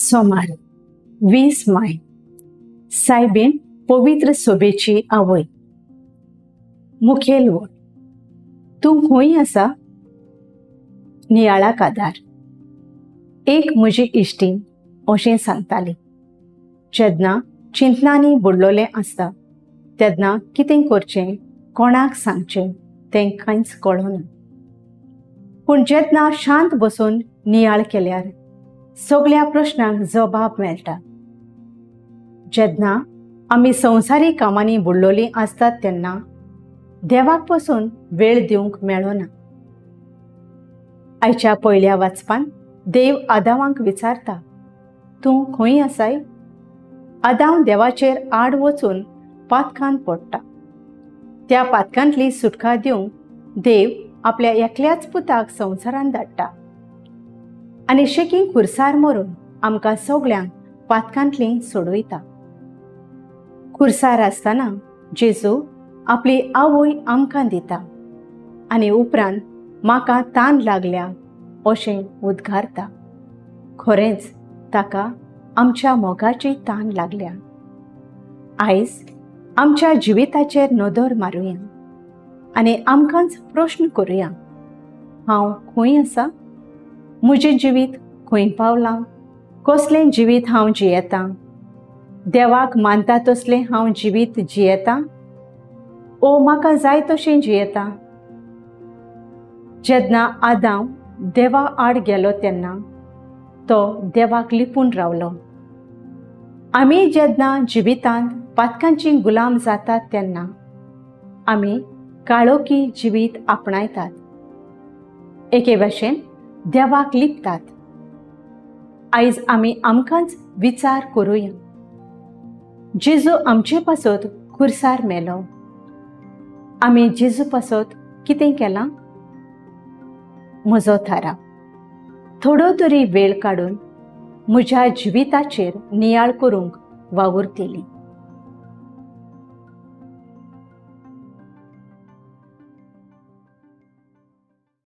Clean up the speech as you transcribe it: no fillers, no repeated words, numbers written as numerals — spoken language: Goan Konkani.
सोमार 20 माय सायबीन पवित्र सोबेची आवय। मुखेल वळ तूं खंय आसा? नियाळाक आदार। एक म्हजी इश्टीन अशें सांगताली, जेन्ना चिंतनांनी बुडलोलें आसता तेन्ना कितें करचें, कोणाक सांगचें तें कांयच कळना। पूण जेन्ना शांत बसून नियाळ केल्यार सगळ्या प्रश्नांक जबाब मेळटा। जेन्ना आमी संवसारी कामांनी बुडलोलीं आसतात तेन्ना देवाक पसून वेळ दिवंक मेळना। आयच्या पयल्या वाचपान देव आदावांक विचारता, तूं खंय आसाय? आदाव देवाचेर आड वचून पातकान पडटा। त्या पातकांतली सुटका दिवंक देव आपल्या एकल्याच पुताक संवसारान धाडटा आनी शेकीं खुर्सार मरून आमकां सगळ्यांक पातकांतली सोडयता। खुर्सार आसतना जेजू आपली आवय आमकां दिता आनी उपरांत म्हाका तान लागल्या अशें उद्गारता। खरेंच ताका आमच्या मोगाची तान लागल्या। आयज आमच्या जिविताचेर नदर मारुया आनी आमकांच प्रश्न करुया, हांव खंय आसा? म्हजें जिवीत खंय पावलां? कसलें जिवीत हांव जियेतां? देवाक मानता तसलें हांव जिवीत जियेतां ओ म्हाका जाय तशें जियेतां? जेन्ना आदाव देवा आड गेलो तेन्ना तो देवाक लिपून रावलो। आमी जेन्ना जिवितांत पातकांची गुलाम जातात तेन्ना आमी काळोखी जिवीत आपणायतात, एके भाशेन देवाक लिपतात। आयज आमी आमकांच विचार करुया, जेजू आमचे पासत खुर्सार मेलो, आमी जेजू पासत कितें केलां? म्हजो थाराव, थोडो तरी वेळ काडून म्हज्या जिविताचेर नियाळ करूंक वावुरतली।